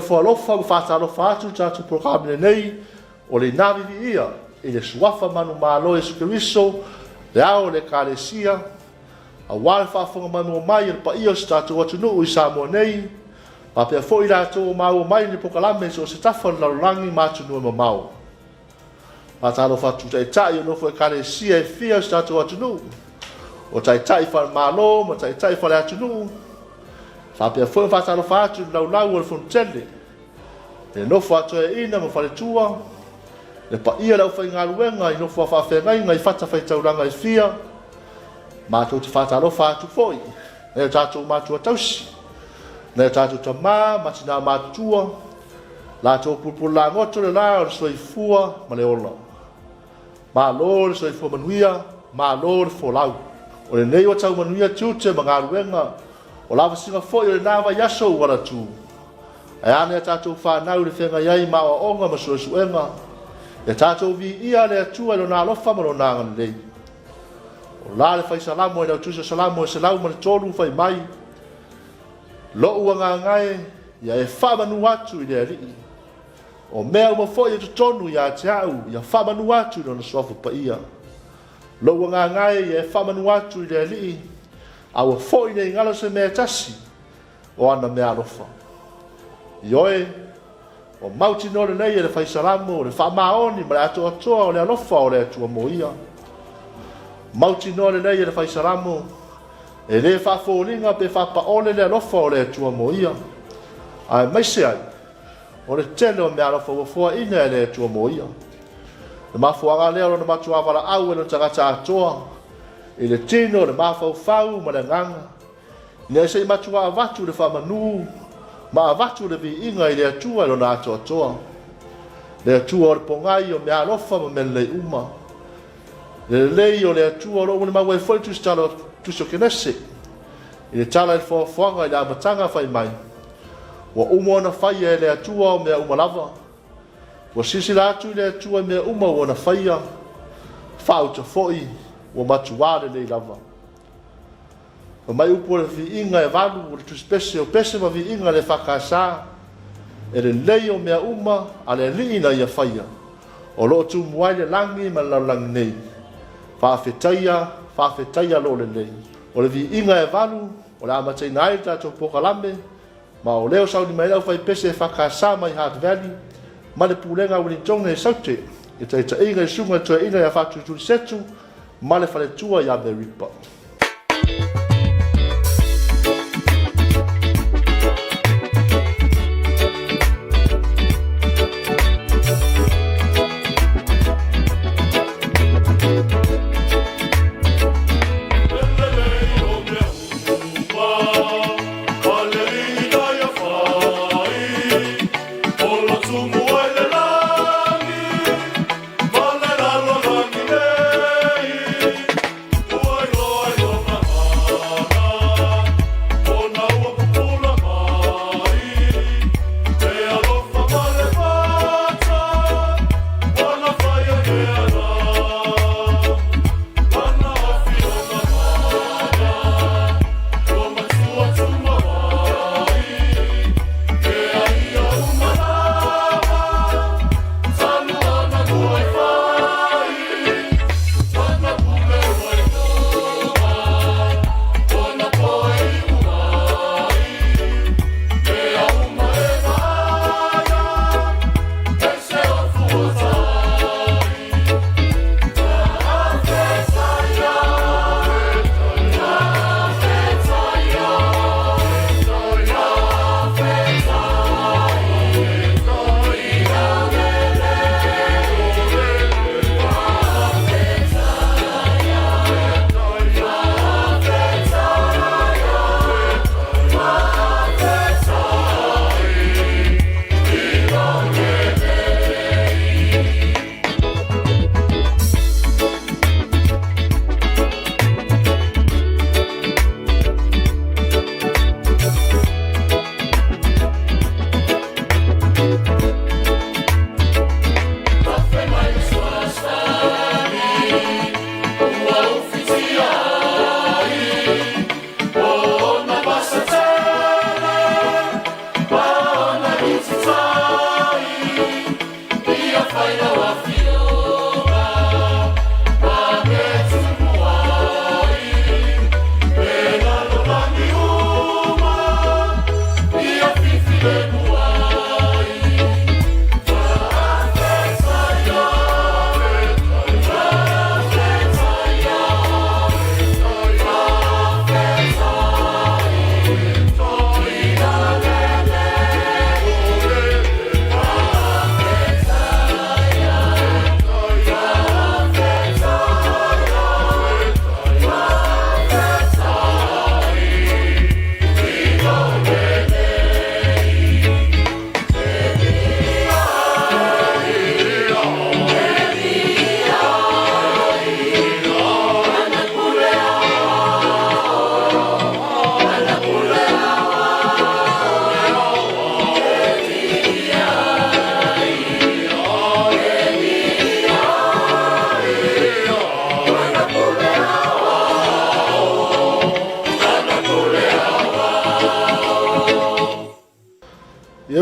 ofo alofa ma faatalofa atu le tatou polokalame lenei o le Ina Viviia i le Suafa Manumalo Iesu Keriso, le Ao o le Ekalesia, aua le faafofoga maimoa mai a le paia o si tatou atunuu i Samoa nei, faapea foi i latou ua maua mai le polokalame i so o se tafa o le lalolagi ma atunuu e mamao. Faatalofa atu i Taitai o nofo Ekalesia e fia o si tatou atunuu, o Taitai faale-Malo ma Taitai faale-atunuu, faapea foi ona faatalofa atu i le laulau o le Fonotele, le nofo a toeaiina ma faletua, le paia o le aufaigaluega i nofo a faafeagaiga i fatafaitaulaga e fia. Matou te faatalofa atu foi i o tatou matua tausi, nai o tatou tama ma tina matutua, latou pulupulu lagoto le la o le soifua ma le ola. Malo le soifua manuia, malo le folau. O lenei ua tau manuia tiute ma galuega, o lavasiga foi o lena vaiaso ua latu. Ae a nai a tatou fanau i le feagai ai ma aoaoga ma suesuega, ia tatou viia le Atua i Lona alofa ma Lona agalelei. O la le fai Salamo i lau tusi o Salamo e 103 fai mai, Lou agaga e, ia e faamanu atu i le Alii. O mea uma foi e totonu ia te au, ia faamanu atu i Lona suafa paia. Lou agaga e, ia e faamanu atu i le Alii, a ua foi nei galo se mea e tasi o ana meaalofa. Ioe, ua mautinoa lelei e le fai Salamo le faamaoni ma le atoatoa o le alofa o le Atua mo ia. Mautinoa lelei e le fai Salamo, e le faafoliga pe faapaole le alofa o le Atua mo ia, aemaise ai o le tele o meaalofa ua foaina e le Atua mo ia. Le mafuaaga lea o lona matua valaau e lona tagata atoa i le tino, le mafaufau ma le agaga, ina se i matua avatu le faamanu ma avatu le viiga i le Atua i lona atoatoa. Le Atua o le pogai o meaalofa ma mea lelei uma. Le lelei o le Atua o lo o molimau ai foi le Tusi Tala Tusi o Kenese i le tala i le foafoaga i le amataga fai mai, ua uma ona faia e le Atua o mea uma lava. Ua silasila atu i le Atua i mea uma ua ona faia, faauta foi ua matuā lelei lava. Fai mai upu o le viiga e valu o le tusipese o pese ma viiga le EFKS, e lelei o mea uma a le Alii na ia faia, o lo o tumu ai le lagi ma le lalolagi nei. Faafetaia, faafetaia lo lelei. O le viiga e valu o le a amataina ai le tatou polokalame, ma o lea o sauni mai ai le aufaipese EFKS mai Hart Valley ma le Pulega a Ueligitone i Saute, i taitaiga i susuga i le toeaina ia Faatulituli Setu ma le faletua ia Meripa.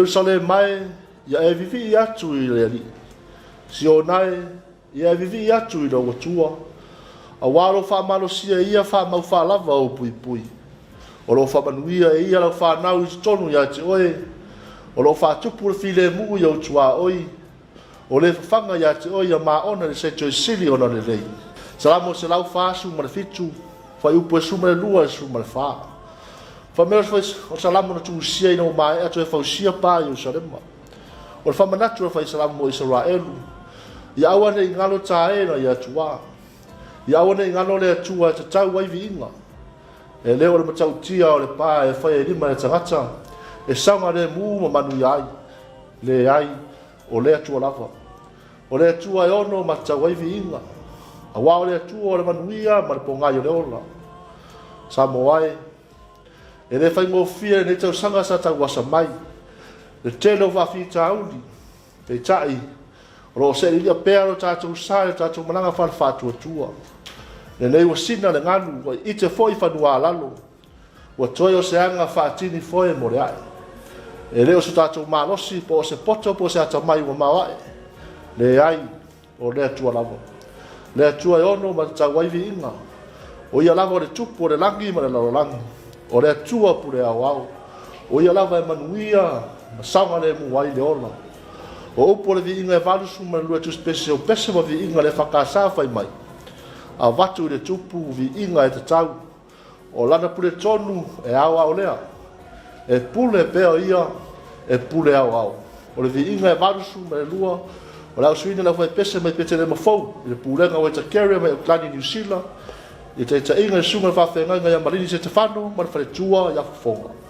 Ierusalema e, ia e vivii atu i le Alii. Siona e, ia e vivii atu i lou Atua, auā o lo o faamalosia e Ia faamau faalava ou puipui. O lo o faamanuia e Ia lau fanau i totonu ia te oe, o lo o faatupu le filemu i ou tuaoi, o lo o fafaga ia te oe ia maona i le seto e sili ona lelei. Salamo 147, fuaiupu e 12 i le 14. Fai mai o Salamo na tusia ina ua maea toe fausia pa i Ierusalema. O le faamanatu o le fai Salamo mo Isaraelu, ia aua ne i galo tae na i Atua. Ia aua ne i galo le Atua e tatau ai viiga. E le o le matautia o le pa e fai e lima e tagata, e saogalemu ma manuia ai. Leai, o le Atua lava. O le Atua e ono ma tatau ai viiga. Auā o le Atua o le manuia ma le pogai o le ola. Samoa e, e le faigofie lenei tausaga sa tauasa mai, le tele o faafitauli, peitai, o lo o seelilia pea lo tatou sa i le tatou malaga faale-faatuatua. Lenei ua sina le galu, ua iite foi fanua a lalo, ua toe o se aga faatini foe mo le ae. E le o so tatou malosi po o se poto po o se atamai ua maoae. Leai, o le Atua lava. Le Atua e ono ma tatau ai viiga. O ia lava o le tupu o le lagi ma le lalolagi. O le Atua pule aoao. O ia lava e manuia ma saogalemu ai le ola. O upu o le viiga e 82 tusipese o pese ma viiga le EFKS fai mai. Avatu i le tupu viiga e tatau. O lana pule tonu e aoao lea. E pule pea ia, e pule aoao. O le viiga e 82, o le ausuina le aufaipese mai Petelema fou i le pulega o Waitakere mai Auckland i Niu Sila, i le taitaiga i le susuga i le faafeagaiga ia Malini Setefano ma le faletua ia Fofoga.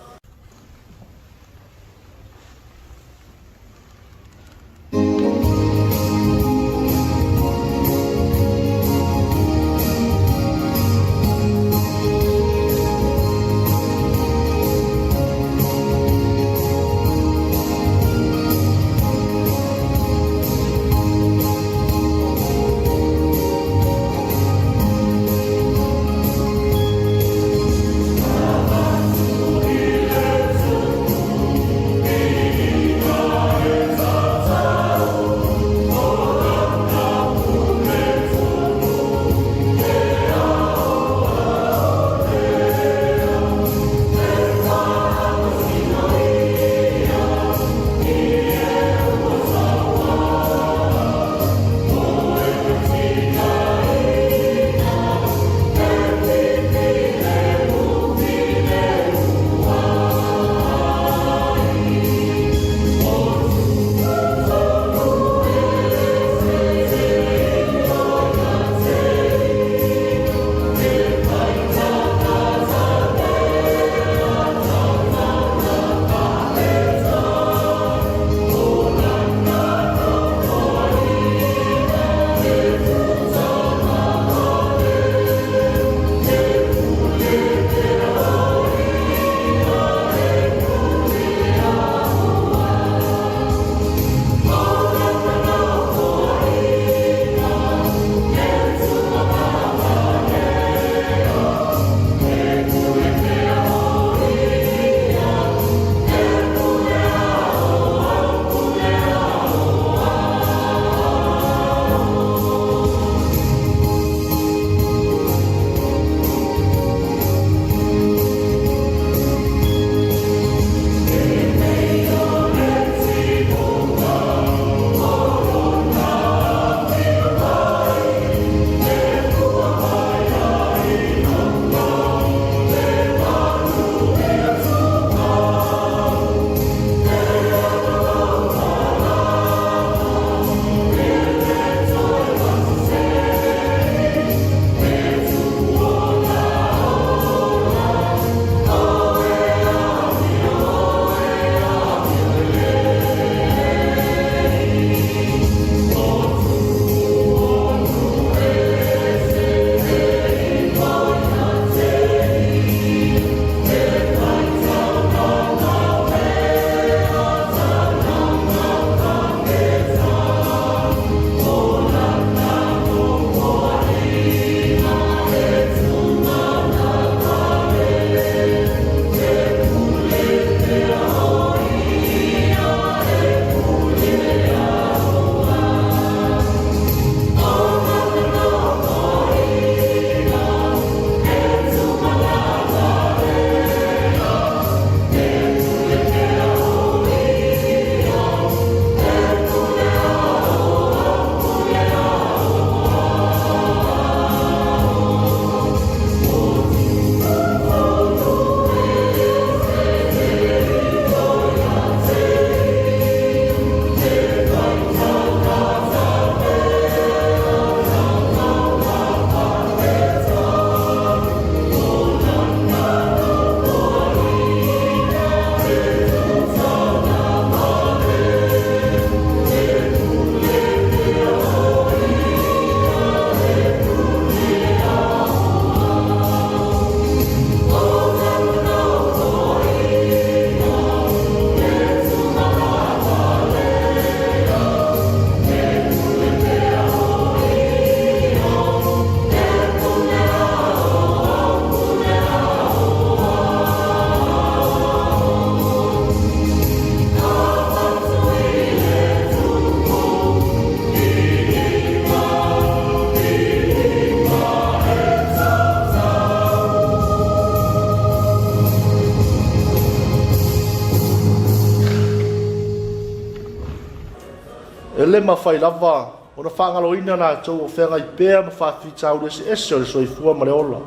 le mafai lava ona faagaloina latou o feagai pea ma faafitauli eseese o le soifua ma le ola,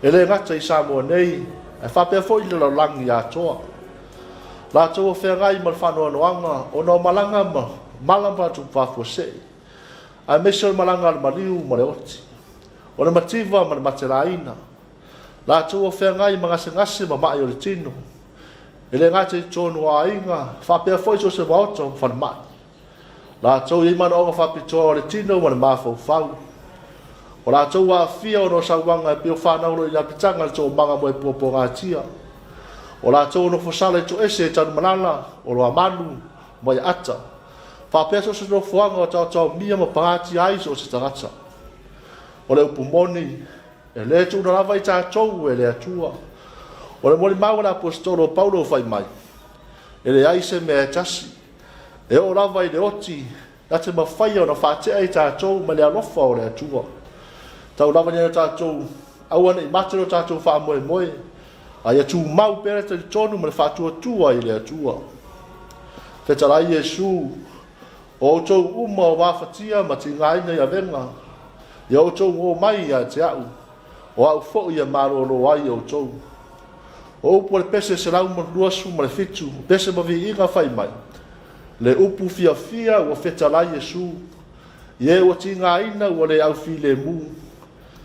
e le gata i Samoa nei, ae faapea foi le lalolagi atoa. Latou o feagai ma le faanoanoaga ona o malaga ma mala faafuasei, aemaise o le malaga a le maliu ma le oti, o le mativa ma le matelaina. Latou o feagai ma gasegase ma mai o le tino, e le gata i totonu o aiga, faapea foi so o se maota ma falemai. Latou e i ai manaoga faapitoa o le tino ma le mafaufau. O latou ua aafia ona o sauaga e pei o fanau o lo o i apitaga i le toomaga moepuapuagatia. O latou ua nofosala i toese i Tanumalala, Oloamanu ma Vaiaata, faapea so o se nofoaga o taotaomia ma pagatia ai so o se tagata. O le upu moni, e le tuua lava i tatou e le Atua. O le molimau a le Aposetolo o Paulo fai mai, e leai se mea e tasi, e oo lava i le oti, na te mafaia ona faatea i tatou ma le alofa o le Atua. Tau lava ina o tatou aua ne i mate lo tatou faamoemoe, a ia tumau pea le talitonu ma le faatuatua i le Atua. Fetalai Iesu, o outou uma o mafatia ma tigaina i avega, ia outou o mai ia te au, o au foi e malolo ai outou. O upu o le Pese 127, pese ma viiga fai mai, le upu fiafia ua fetalai Iesu, i e ua tigaina ua le aufilemu.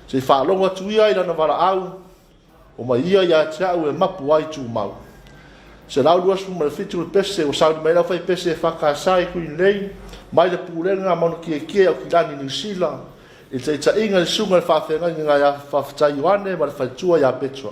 Se i faalogo atu ia i lana valaau, omai ia ia te au e mapu ai tumau. 127 le pese ua sauni mai ai le aufaipese EFKS i Tuilinei mai le Pulega a Maunakiekie i Aukilani Niu Sila i le taitaiga i le susuga i le faafeagaiga ia Faafetai Ioane ma le faletua ia Petra.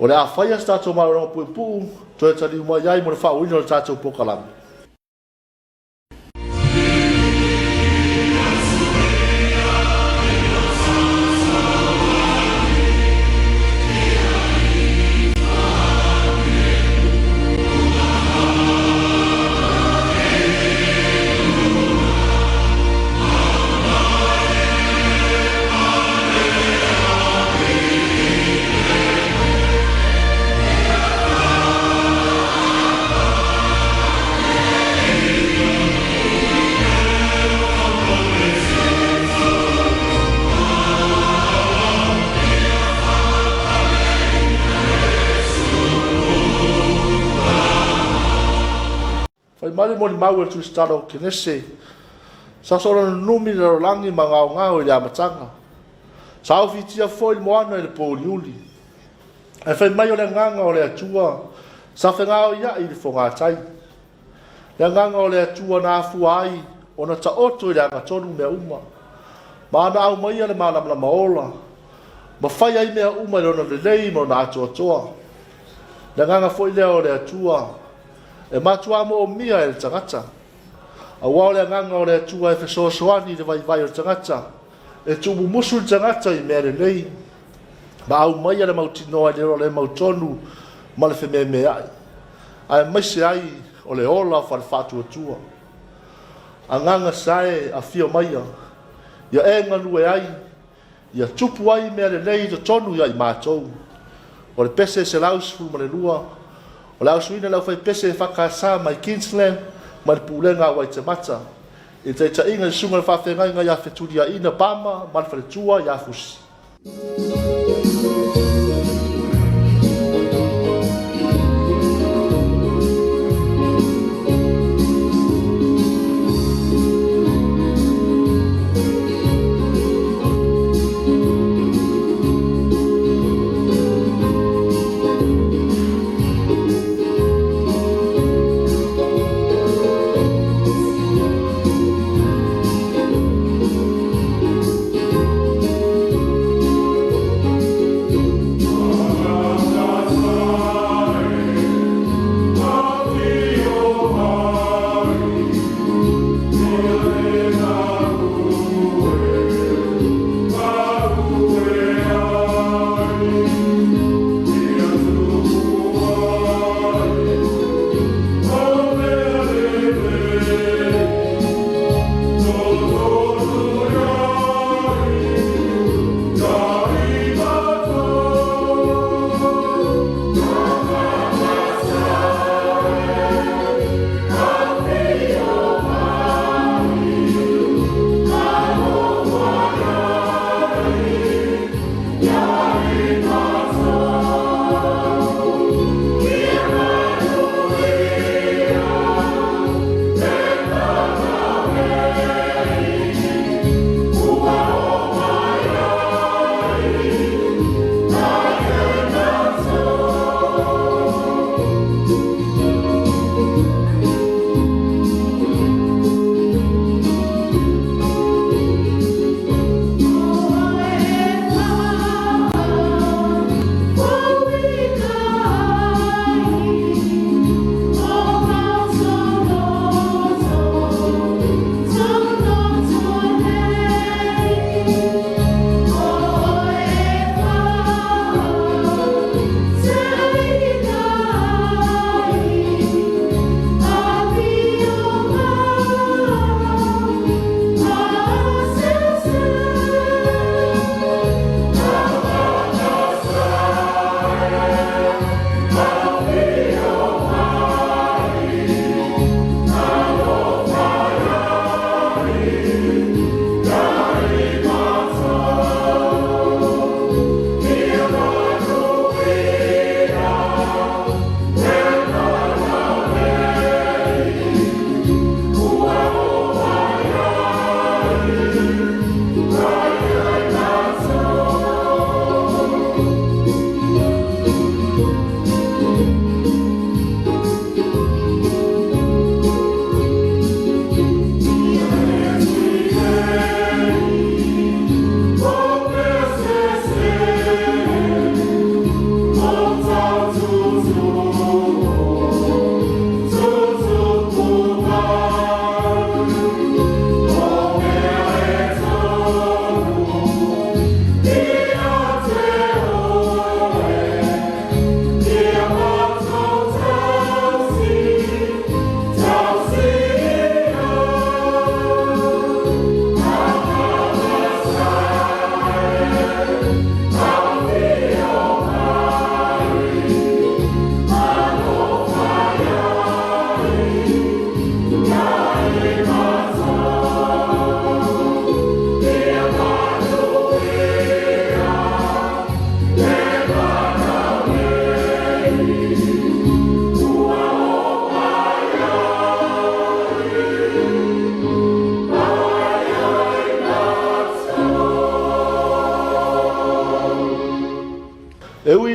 O le a faia se tatou malologa puupuu toe taliu mai ai mo le faaauauina o le tatou polokalame. Fai mai le molimau a le Tusitala o Kenese, sa soona nunumi le lalolagi ma gaogao i le amataga. Sa ofitia foi le moana i le pouliuli. Ae fai mai o le agaga o le Atua sa fegaoiai i le fogatai. Le agaga o le Atua na afua ai ona taoto i le agatonu mea uma, ma ana aumaia le malamalama ola, ma fai ai mea uma i lona lelei ma lona atoatoa. Le agaga foi lea o le Atua e matuā moomia e le tagata, aua o le agaga o le Atua e fesoasoani i le vaivai o le tagata, e tuumumusu le tagata i mea lelei, ma aumaia le mautinoa i le ola le mautonu ma le fememeai, aemaise ai o le ola faale-faatuatua. Agaga sae afio maia, ia e galue ai, ia tupu ai mea lelei i totonu ia i matou. O le pese 112, o le a usuina e le aufaipese EFKS mai Queensland ma le Pulega a Waitemata, i le taitaiga i le susuga i le faafeagaiga ia Fetuliaina Pama ma le faletua ia Fusi.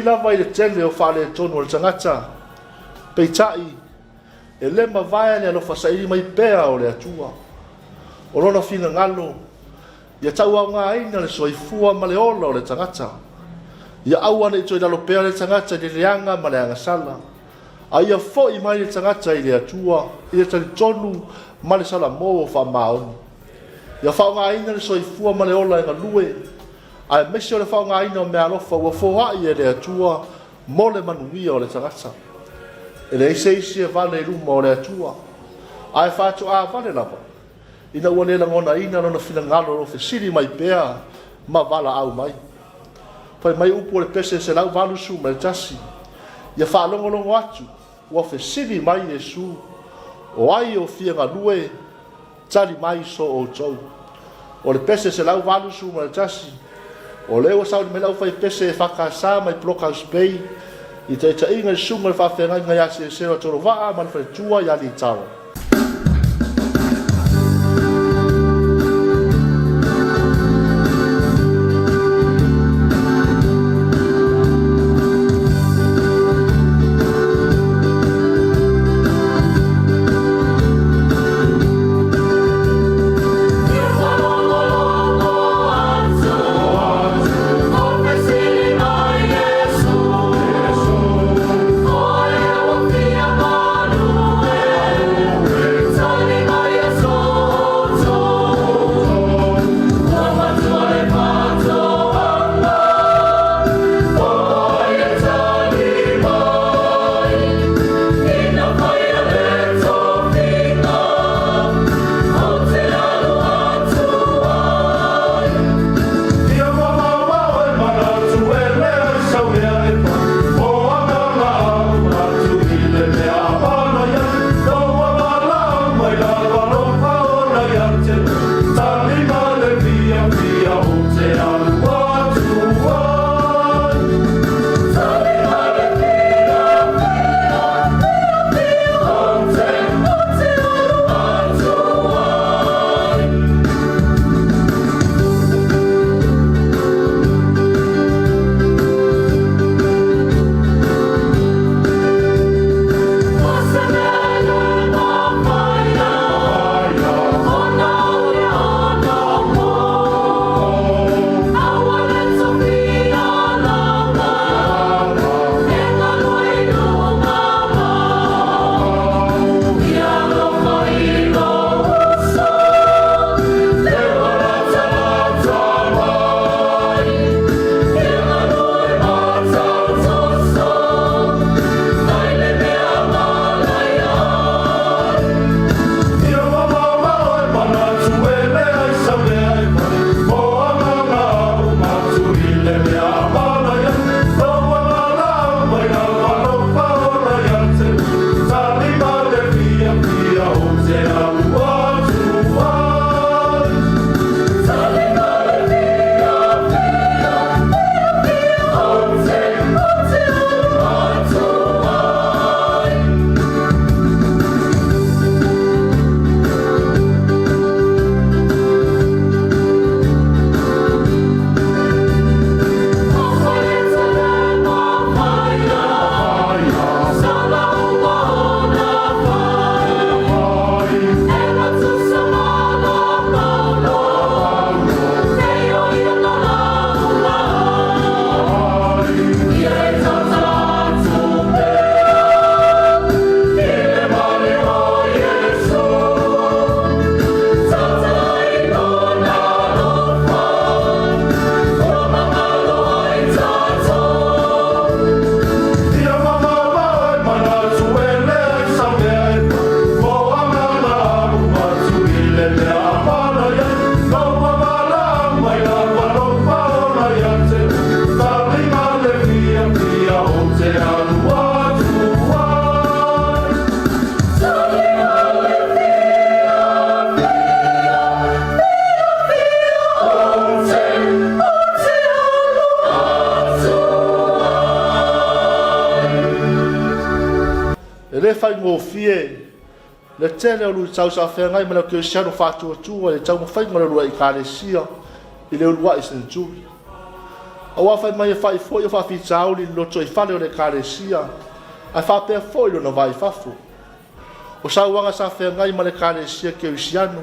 lava i le tele o faaletonu o le tagata, peitai, e le mavae le alofa saili mai pea o le Atua. O lona finagalo, ia tauaogaina le soifua ma le ola o le tagata. Ia aua ne i toe lalo pea le tagata i le leaga ma le agasala, a ia foi mai le tagata i le Atua i le talitonu ma le salamo faamaoni. Ia faaaogaina le soifua ma le ola e galue, aemaise o le faaaogaina o meaalofa ua foai e le Atua mo le manuia o le tagata. E leai se isi e vale i luma o le Atua, ae faatoa vale lava ina ua le lagonaina lona finagalo o lo o fesili mai pea ma valaau mai. Fai mai upu o le pese 181, ia faalogologo atu ua fesili mai Iesu, o ai o fia galue, tali mai so outou. O le pese 181, o lea ua sauni mai le aufaipese EFKS mai Blockhouse Bay i taitaiga i le susuga i le faafeagaiga ia Selesele Tolovaa ma le faletua ia Litara. E le faigofie le tele o luitau sa feagai ma le Kerisiano faatuatua i le taumafaiga o le uluai Ekalesia i le uluai seneturi. Aua fai mai e fa'i foi o faafitauli i le lotoifale o le Ekalesia, ae faapea foi lona va i fafo. O sauaga sa feagai ma le Ekalesia Kerisiano,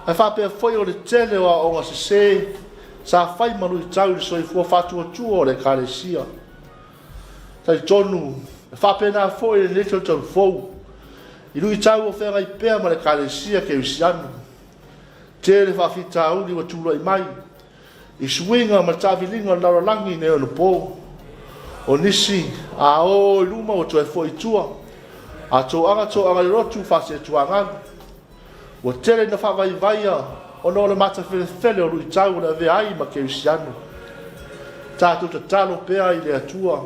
ae faapea foi o le tele o aoaoga sesē sa fai ma luitau i le soifua faatuatua o le Ekalesia. Talitonu e faapena foi lenei tautau fou i luitau o feagai pea ma le Ekalesia Kerisiano. Tele faafitauli ua tulai mai i suiga ma le taaviliga o le lalolagi i nei ona po. O nisi a o i luma ua toe foi i tua, a toaga toaga i le lotu faasee-tuagalu. Ua tele ina faavaivaia ona o le matafelefele o luitau o le avea ai ma kerisiano. Tatou tatalo pea i le Atua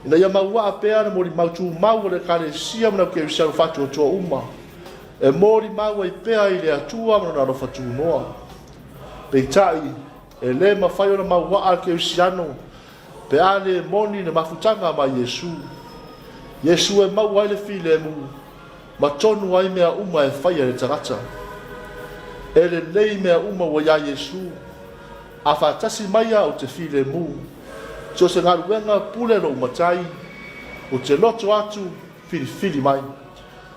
ina ia mauaa pea le molimau tumau a le Ekalesia ma le au kerisiano faatuatua uma, e molimau ai pea i le Atua ma Lona alofa tunoa. Peitai, e le mafai ona mauaa le kerisiano pe a le moni le mafutaga ma Iesu. Iesu e maua ai le filemu ma tonu ai mea uma e faia e le tagata. E lelei mea uma ua ia Iesu, a faatasi mai ia ou te filemu. So o se galuega pule lou Matai, ou te loto atu filifili mai.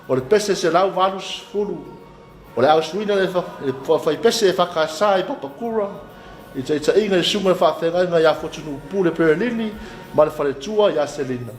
O le pese 180, o le a usuina e le faipese EFKS i Papakura, i le taitaiga i le susuga i le faafeagaiga ia Fotunuu Pule Perelini ma le faletua ia Selina.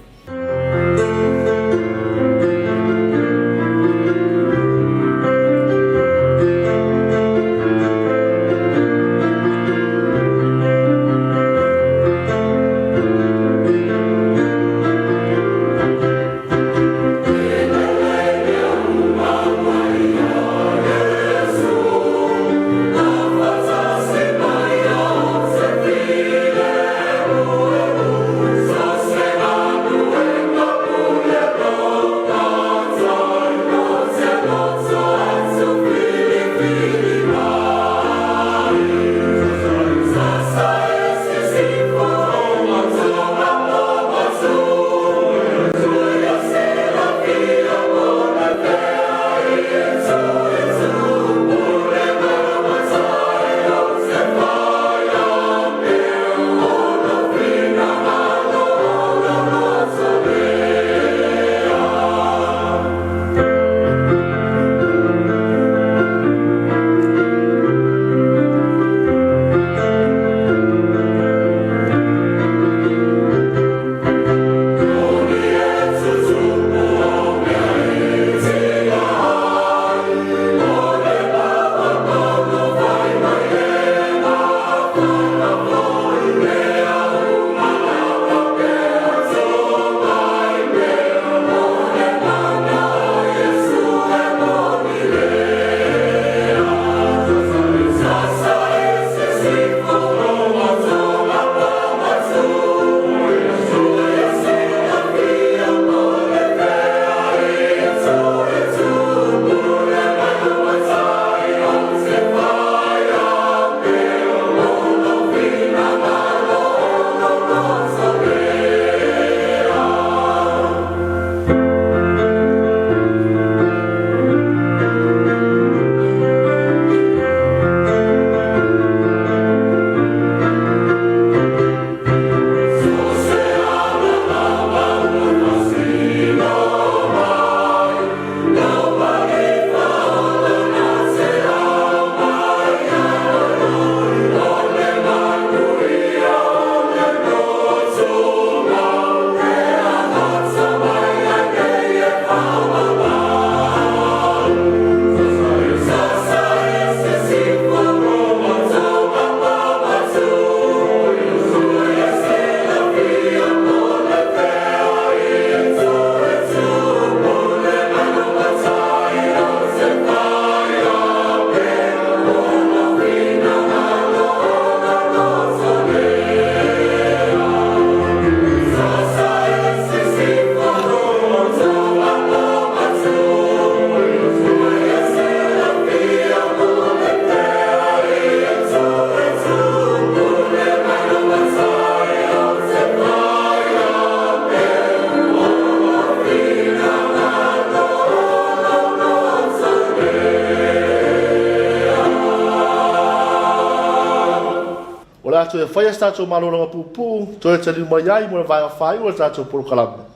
a toe faia se tatou malologa puupuu, toe taliu mai ai mo le vaega faaiu o le tatou polokalame.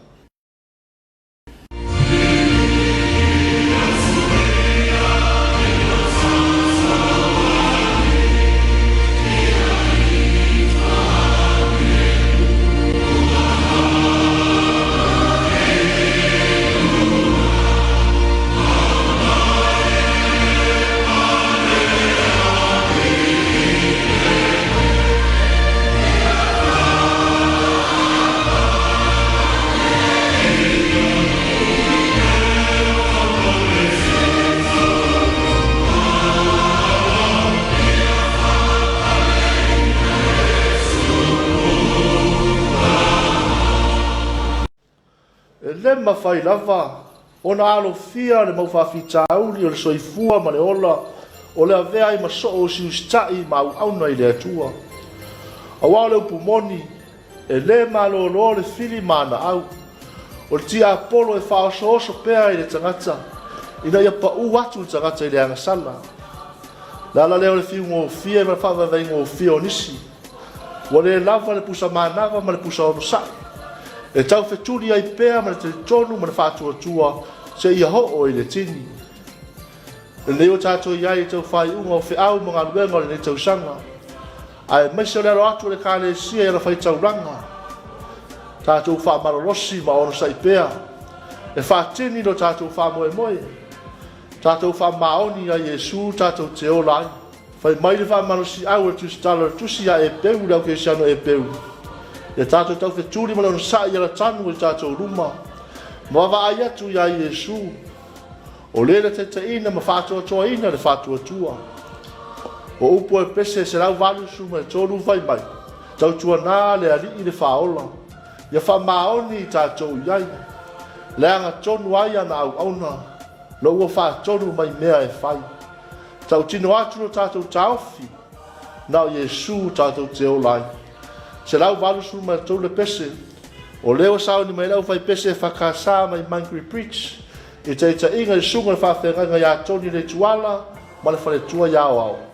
E le mafai lava ona alofia le mau faafitauli o le soifua ma le ola o le avea ai ma soo usiusitai ma auauna i le Atua. Aua o le upu moni, e le malolo le fili ma ana au. O le tiapolo e faaosooso pea i le tagata ina ia pau atu le tagata i le agasala. O le ala lea o le fiugofie ma le faavaevaegofie o nisi. Ua le lava le pusa manava ma le pusa onosai e taufetuli ai pea ma le talitonu ma le faatuatua seia oo i le tini. Lenei ua tatou i ai i tau faaiuga o feau ma galuega o lenei tausaga, aemaise o le alo atu o le Ekalesia i ana faitaulaga, tatou faamalolosi ma onosai pea e faatini lo tatou faamoemoe, tatou faamaoni ia Iesu tatou te ola ai. Fai mai le faamalosiau a le Tusitala o le Tusi ia Eperu, le aukerisiano Eperu, ia tatou taufetuli ma le onosai i alatanu i tatou luma, ma vaavaai atu ia Iesu, o le na taitaiina ma faatoatoaina le faatuatua. O upu o Epese 183 fai mai, tautuana le Alii le Faaola, ia faamaoni i tatou i ai, le agatonu ai ana auauna, na ua faatonu mai mea e fai. Tautino atu lo tatou taofi, na o Iesu tatou te ola ai. 183 le pese, o lea ua sauni mai le aufaipese EFKS mai Monkey Bridge i taitaiga i le susuga i le faafeagaiga ia Tony Leituala ma le faletua ia Aoao.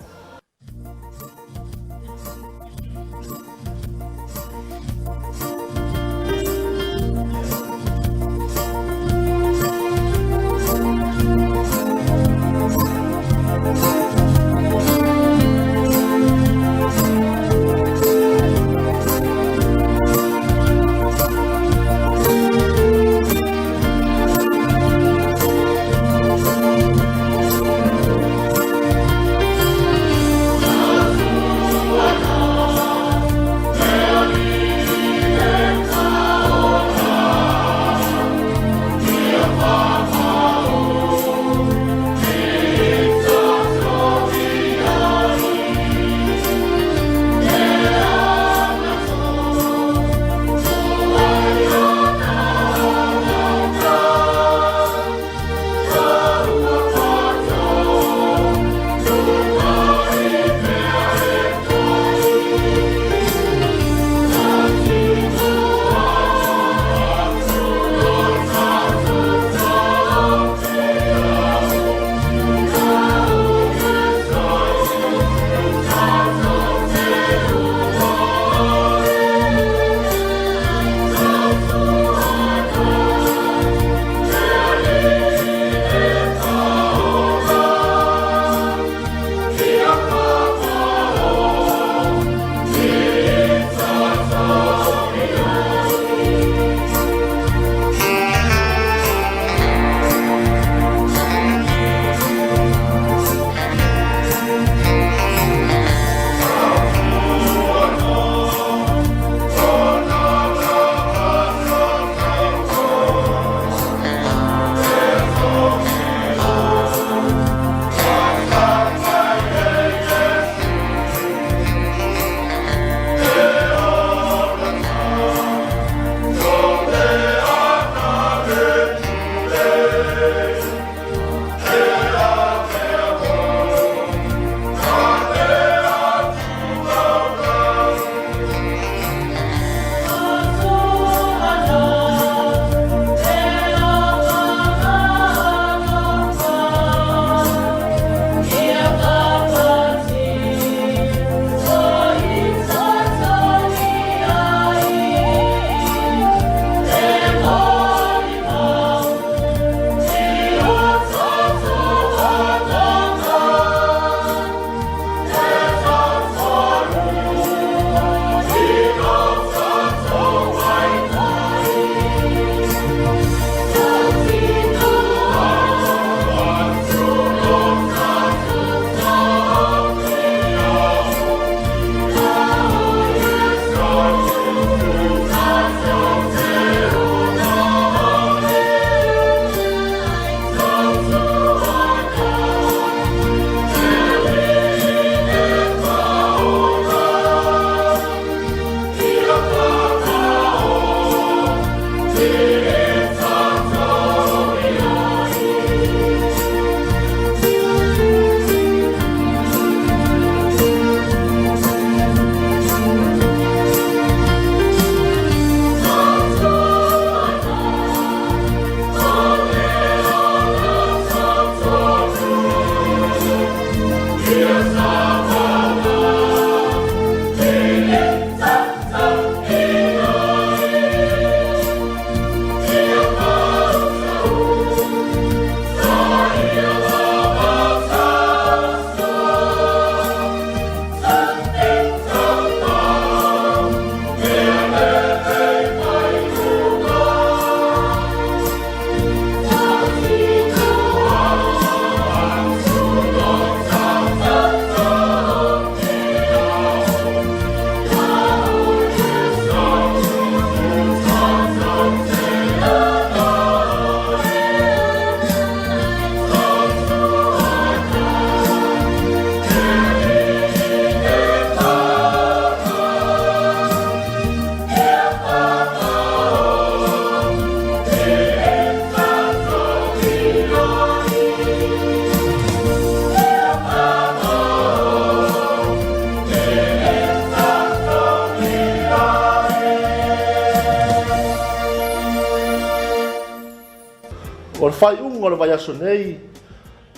faaiuga o le vaiaso nei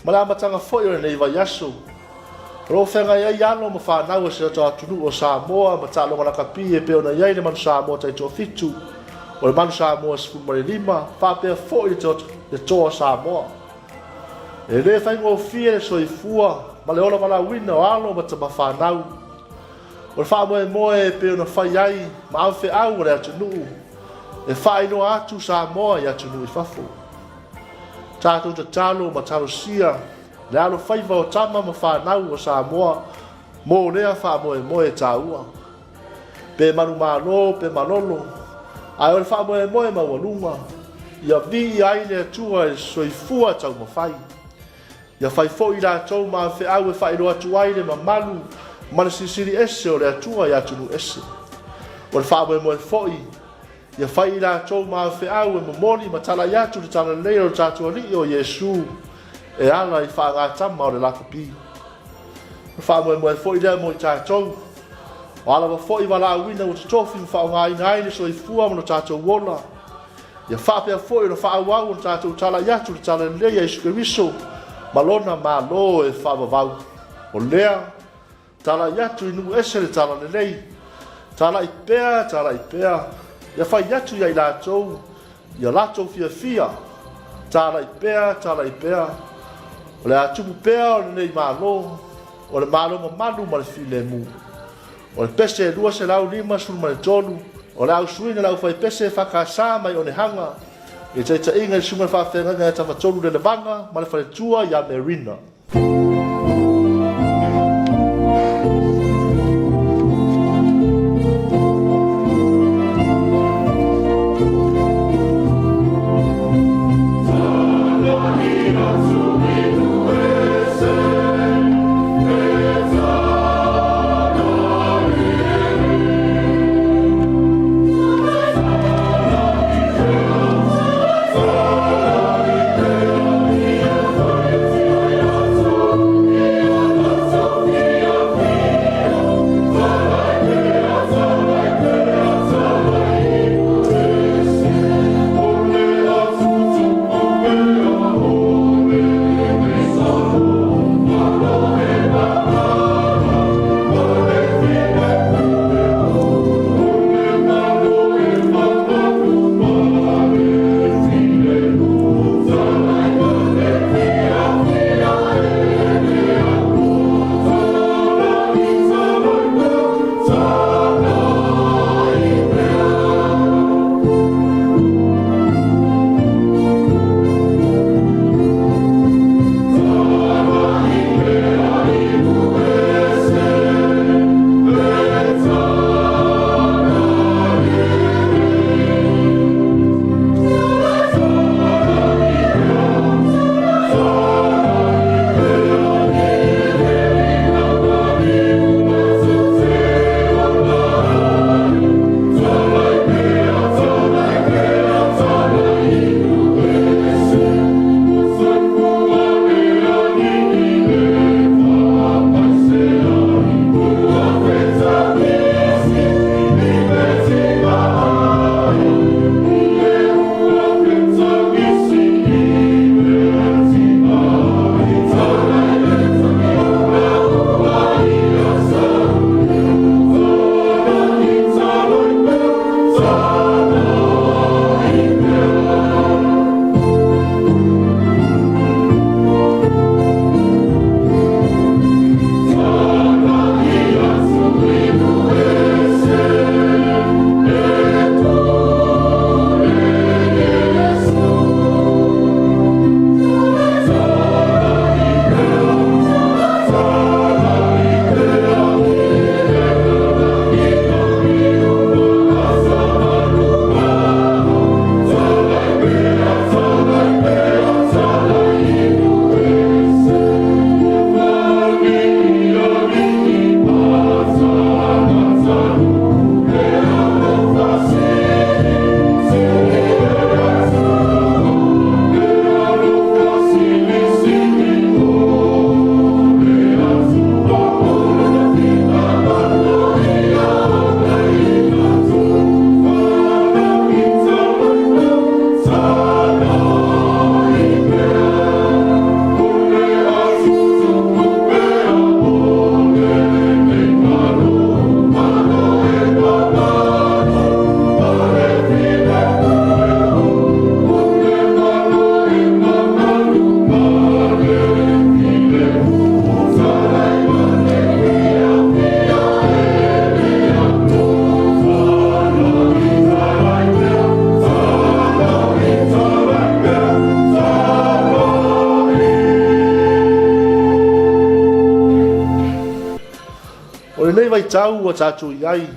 ma le amataga foi o lenei vaiaso, o lo o feagai ai alo ma fanau a si o tatou atunuu o Samoa ma taaloga lakapi e pei ona i ai le Manu Samoa Taitoafitu, o le Manu Samoa 15, faapea foi le Toa Samoa. E le faigofie le soifua ma le ola valaauina o alo ma tamafanau. O le faamoemoe e pei ona fai ai ma avefeau a le atunuu e faailoa atu Samoa i atunuu i fafo. Tatou tatalo ma talosia le alofaiva o tama ma fanau a Samoa mo lea faamoemoe taua. Pe manumalo pe malolo, ae o le faamoemoe maualuga, ia viia ai le Atua i le soifua taumafai. Ia fai foi i latou ma feau e faailoa atu ai le mamalu ma le silisili ese o le Atua i atunuu ese. O le faamoemoe foi, ia fai i latou ma feau e momoli ma talai atu le talalelei o le tatou Alii o Iesu e ala i faagatama o le lakapi. O le faamoemoe foi lea mo i tatou, o a lava foi valaauina ua totofi ma faaaogaina ai le soifua ma lo tatou ola, ia faapea foi ona faaauau ona tatou talai atu le talalelei a Iesu Keriso ma lona Malo e faavavau. O lea, talai atu i nuu ese le talalelei, talai pea, talai pea, ia fai atu ia i latou ia latou fiafia, talai pea, talai pea, o le a tupu pea o lenei Malo, o le Malo mamalu ma le filemu. O le pese 253, o le a usuina le aufaipese EFKS mai Onehaga i le taitaiga i le susuga i le faafeagaiga ia Tafatolu Lelevaga ma le faletua ia Merina. lenei vaitau ua tatou i ai,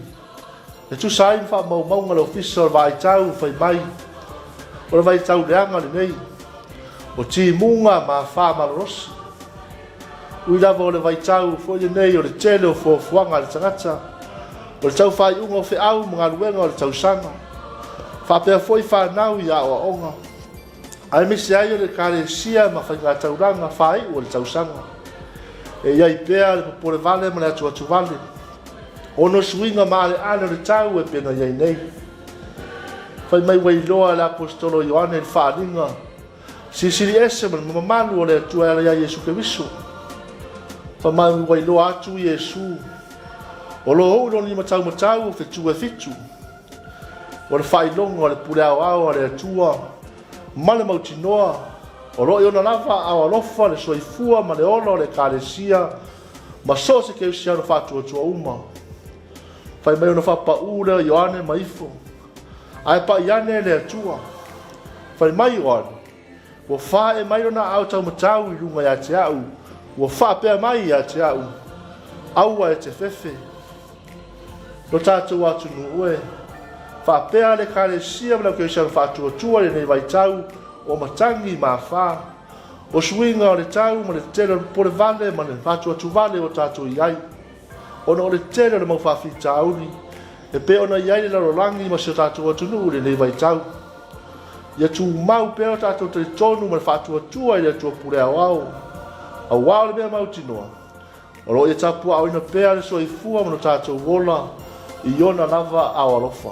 e tusa ai ma faamaumauga a le Ofisa o le Vaitau fai mai, o le vaitau leaga lenei, o timuga ma afa malolosi. Ui lava o le vaitau foi lenei o le tele o fuafuaga a le tagata, o le tau faaiuga o feau ma galuega o le tausaga, faapea foi fanau i aoaoga, aemaise ai o le Ekalesia ma faigataulaga faaiu o le tausaga. E i ai pea le popolevale ma le atuatuvale ona o suiga maaleale o le tau e pei ona i ai nei. Fai mai ua iloa e le Aposetolo Ioane le faaaliga silisili ese ma le mamalu o le Atua e ala ia Iesu Keriso. Fai mai ua iloa atu Iesu o lo o uu lona limataumatau o fetu e fitu, o le faailoga o le pule aoao a le Atua ma le mautinoa o lo o i ona lava aao alofa le soifua ma le ola o le Ekalesia ma so o se kerisiano faatuatua uma. Fai mai ona faapaū lea o Ioane ma ifo, ae pai ane le Atua. Fai mai Ioane, ua fae mai lona aao taumatau i luga ia te au, ua faapea mai ia te au, aua e te fefe. Lo tatou atunuu e, faapea le Ekalesia ma le Aukerisiano faatuatua i lenei vaitau o matagi ma afa, o suiga o le tau ma le tele o le popolevale ma le faatuatuvale ua tatou i ai, ona o le tele o le mau faafitauli e pei ona i ai le lalolagi ma si o tatou atunuu i lenei vaitau. Ia tumau pea o tatou talitonu ma le faatuatua i le Atua pule aoao, aua o le mea mautinoa, o lo o ia tapuaaoina pea le soifua ma lo tatou ola i ona lava ao alofa.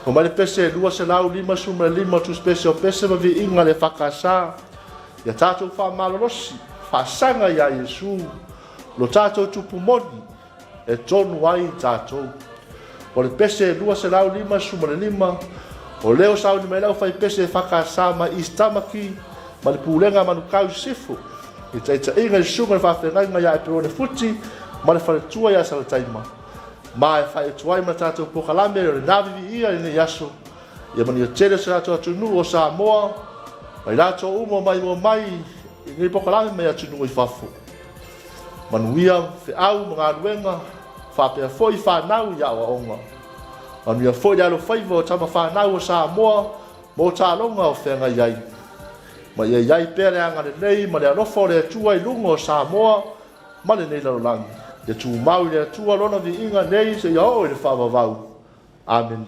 Fai mai le pese 255 tusipese o pese ma viiga le EFKS, ia tatou faamalolosi, faasaga iā Iesu, lo tatou tupu moni, e tonu ai tatou. O le pese 255, o lea ua sauni mai le aufaipese EFKS mai East Tamaki ma le Pulega a Manukau i Sisifo, i taitaiga i le susuga i le faafeagaiga ia Eperone Futi ma le faletua ia Salataima, ma e faaitu ai ma le tatou polokalame o le Naviviia i lenei aso, ia manuia tele si o tatou atunuu o Samoa, ma i latou uma o maimoa mai i lenei polokalame mai atunuu i fafo. Manuia feau ma galuega, faapea foi fanau i aoaoga. Manuia foi le alofaiva o tama fanau o Samoa mo taaloga o feagai ai. Ma ia i ai pea le agalelei ma le alofa o le Atua i luga o Samoa ma lenei lalolagi. Ia tumau i le Atua lona viiga nei seia oo i le faavavau. Amene.